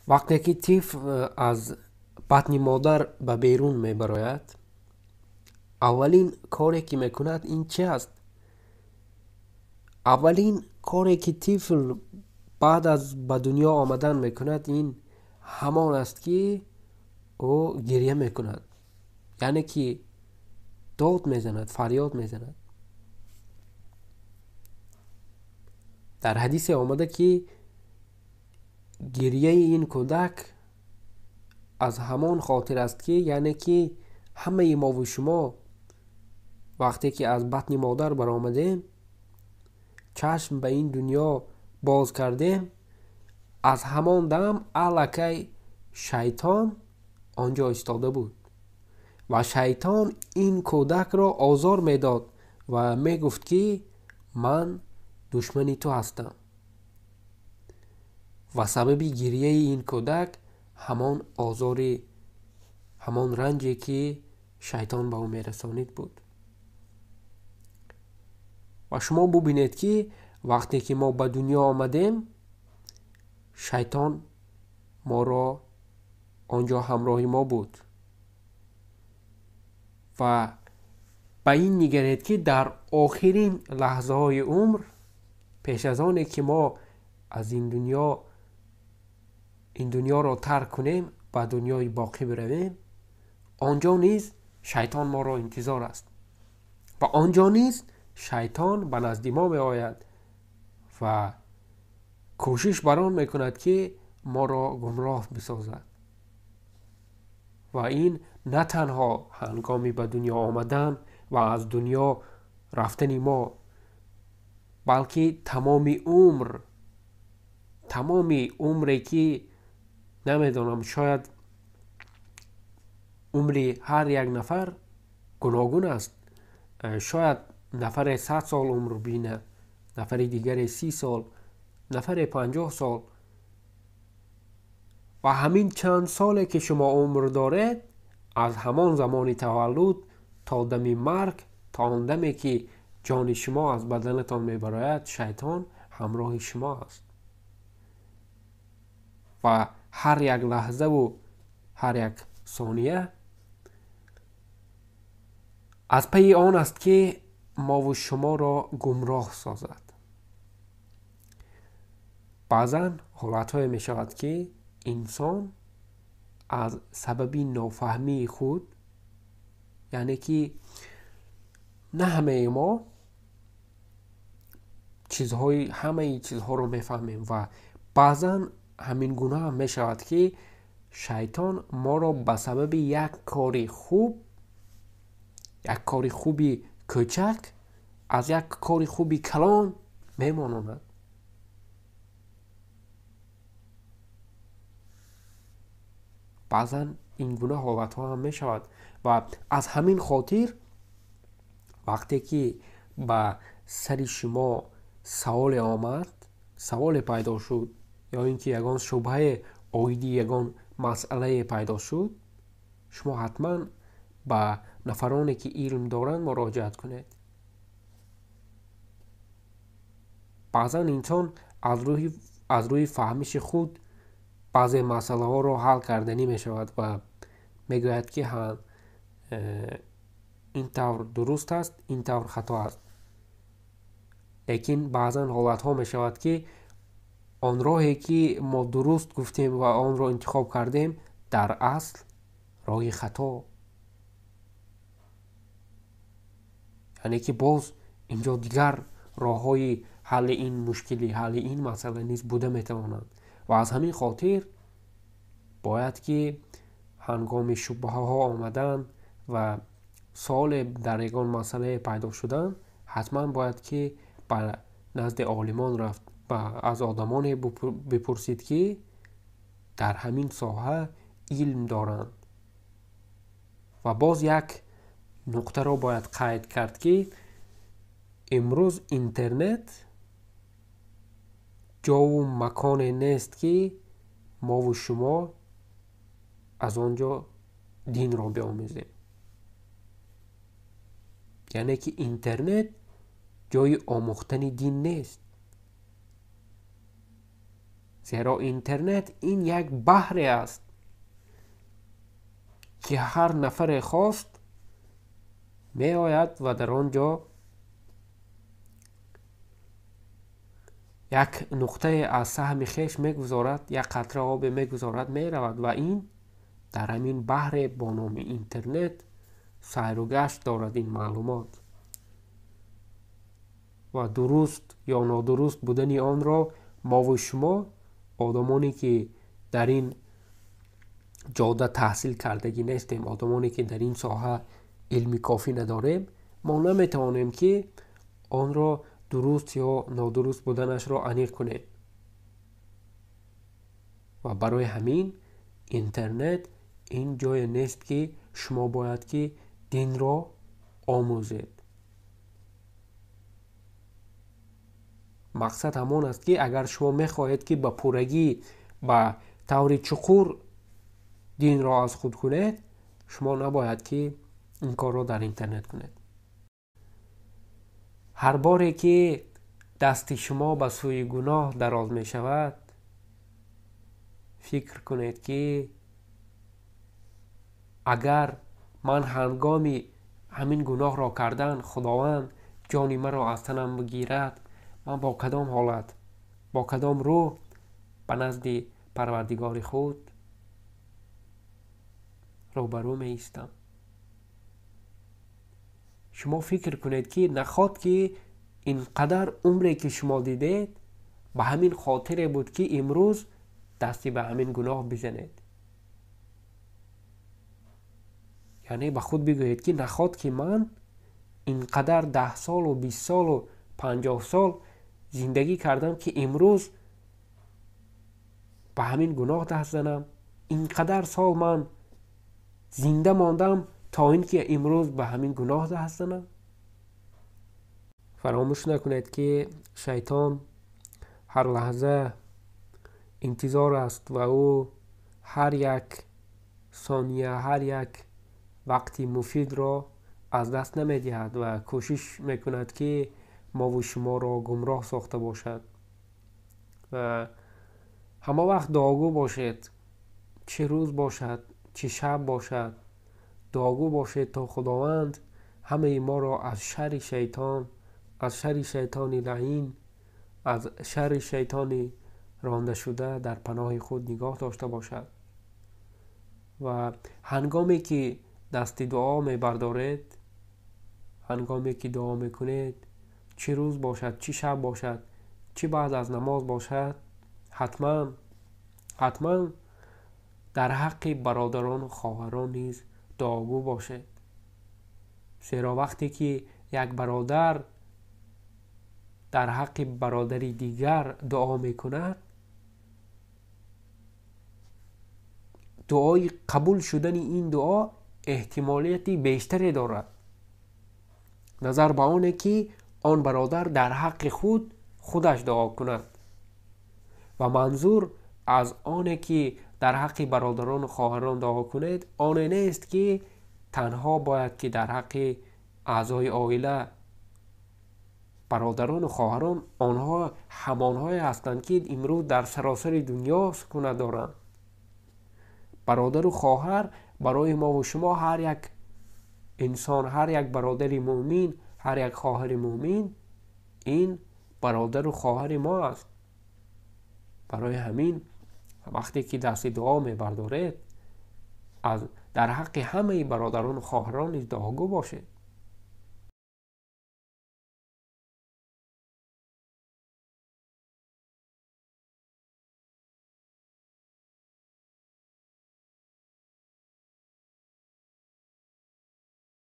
Вақте ки тифл аз батни модар ба берун мебарояд, аввалин коре ки мекунад ин чи аст? Аввалин коре ки тифл баъд аз ба дунё омадан мекунад ин ҳамон аст, ки ӯ гиря мекунад, яъне ки дод мезанад, фарёд мезанад. Дар ҳадисе омада, ки гирияи ин кӯдак аз ҳамон хотир аст, ки яъне ки ҳамаи мову шумо вақте ки аз батни модар баромадем, чашм ба ин дунё боз кардем, аз ҳамон дам аллакай шайтон он ҷо истода буд ва шайтон ин кӯдакро озор медод ва мегуфт, ки ман душмани ту ҳастам. Ва сабаби гирияи ин кӯдак ҳамон озори, ҳамон ранҷе, ки шайтон ба ӯ мерасонид буд. Ва шумо бубинед, ки вақте ки мо ба дунё омадем, шайтон моро он ҷо ҳамроҳи мо буд. Ва ба ин нигаред, ки дар охирин лаҳзаҳои умр, пеш аз оне ки мо аз ин дунёро тарк кунем, ба дунёи боқӣ биравем, он ҷо низ шайтон моро интизор аст ва он ҷо низ шайтон ба назди мо меояд ва кӯшиш бар он мекунад, ки моро гумроҳ бисозад. Ва ин на танҳо ҳангоми ба дунё омадан ва аз дунё рафтани мо, балки тамоми умр, тамоми умре ки намедонам, шояд умри ҳар як нафар гуногун аст. Шояд нафаре 100 сол умр бинад, нафари дигаре 30 сол, нафаре 50 сол. Ва ҳамин чанд соле ки шумо умр доред, аз ҳамон замони таваллуд то дами марг, то он даме ки ҷони шумо аз баданатон мебарояд, шайтон ҳамроҳи шумо аст. Ва ҳар як лаҳзаву ҳар як сония аз пайи он аст, ки мову шуморо гумроҳ созад. Баъзан ҳолатҳое мешавад, ки инсон аз сабаби нофаҳмии худ, яъне ки на ҳамаи мо ҳамаи чизҳоро мефаҳмем ва баъзан ҳамин гуна ҳам мешавад, ки шайтон моро ба сабаби як кори хуб, як кори хуби кӯчак аз як кори хуби калон мемононад. Баъзан ин гуна ҳолатҳо ҳам мешавад ва аз ҳамин хотир вақте ки ба сари шумо саволе омад, саволе пайдо шуд ё ин ки ягон шубҳае оиди ягон масъалае пайдо шуд, шумо ҳатман ба нафароне ки илм доранд муроҷиат кунед. Баъзан инсон аз рӯи фаҳмиши худ баъзе масъалаҳоро ҳал карданӣ мешавад ва мегӯяд, ки ҳа, ин тавр дуруст аст, ин тавр хато аст. Лекин баъзан ҳолатҳо мешавад, ки он роҳе ки мо дуруст гуфтем ва онро интихоб кардем, дар асл роҳи хато. Яъне ки боз инҷо дигар роҳҳои ҳалли ин мушкилӣ, ҳалли ин масъала низ буда метавонанд. Ва аз ҳамин хотир бояд ки ҳангоми шубҳаҳо омадан ва суоле дар ягон масъалае пайдо шудан, ҳатман бояд ки ба назди олимон рафт ва аз одамоне бипурсид, ки дар ҳамин соҳа илм доранд. Ва боз як нуқтаро бояд қайд кард, ки имрӯз интернет ҷову маконе нест, ки мову шумо аз он ҷо динро биомӯзем. Яъне ки интернет ҷои омӯхтани дин нест. Зеро интернет ин як баҳре аст, ки ҳар нафаре хост меояд ва дар он ҷо як нуқтае аз саҳми хеш мегузорад, як қатра обе мегузорад, меравад ва ин дар ҳамин баҳре бо номи интернет сайру гашт дорад ин маълумот. Ва дуруст ё нодуруст будани онро мову шумо, одамоне ки дар ин ҷода таҳсил кардагӣ нестем, одамоне ки дар ин соҳа илми кофӣ надорем, мо наметавонем ки онро дуруст ё нодуруст буданашро аниқ кунем. Ва барои ҳамин интернет ин ҷое нест, ки шумо бояд ки динро омӯзед. Мақсад ҳамон аст, ки агар шумо мехоҳед, ки ба пуррагӣ, ба таври чуқур динро аз худ кунед, шумо набояд ки ин корро дар интернет кунед. Ҳар боре ки дасти шумо ба сӯи гуноҳ дароз мешавад, фикр кунед, ки агар ман ҳангоми ҳамин гуноҳро кардан Худованд ҷони маро аз танам бигирад, ман бо кадом ҳолат, бо кадом рӯҳ ба назди Парвардигори худ рӯбарӯ меистам? Шумо фикр кунед, ки наход ки ин қадар умре ки шумо дидед ба ҳамин хотире буд, ки имрӯз дасти ба ҳамин гуноҳ бизанед. Яъне ба худ бигӯед, ки наход ки ман ин қадар 10 солу 20 солу 50 сол зиндагӣ кардам, ки имрӯз ба ҳамин гуноҳ даст занам. Ин қадар сол ман зинда мондам то ин ки имрӯз ба ҳамин гуноҳ даст занам. Фаромӯш накунед, ки шайтон ҳар лаҳза интизор аст ва ӯ ҳар як сония, ҳар як вақти муфидро аз даст намедиҳад ва кӯшиш мекунад, ки мову шуморо гумроҳ сохта бошад. Ва ҳама вақт дуогӯ бошед, чӣ рӯз бошад, чӣ шаб бошад, дуогӯ бошед, то Худованд ҳамаи моро аз шарри шайтон, аз шарри шайтони лаин, аз шарри шайтони рондашуда дар паноҳи худ нигоҳ дошта бошад. Ва ҳангоме ки дасти дуо мебардоред, ҳангоме ки дуо мекунед, чӣ рӯз бошад, чӣ шаб бошад, чӣ баъд аз намоз бошад, ҳатман, ҳатман дар ҳаққи бародарону хоҳарон низ дуогӯ бошед. Зеро вақте ки як бародар дар ҳаққи бародари дигар дуо мекунад, дуои қабул шудани ин дуо эҳтимолияти бештаре дорад, назар ба оне ки он бародар дар ҳаққи худ худаш дуо кунад. Ва манзур аз оне ки дар ҳаққи бародарону хоҳарон дуо кунед, оне нест, ки танҳо бояд ки дар ҳаққи аъзои оила, бародарону хоҳарон, онҳо ҳамонҳое ҳастанд, ки имрӯз дар саросари дунё сукунат доранд. Бародару хоҳар барои мову шумо ҳар як инсон, ҳар як бародари мӯмин, ҳар як хоҳари мӯмин ин бародару хоҳари мо аст. Барои ҳамин вақте ки дасти дуо мебардоред, дар ҳаққи ҳамаи бародарону хоҳарон низ дуогӯ бошед.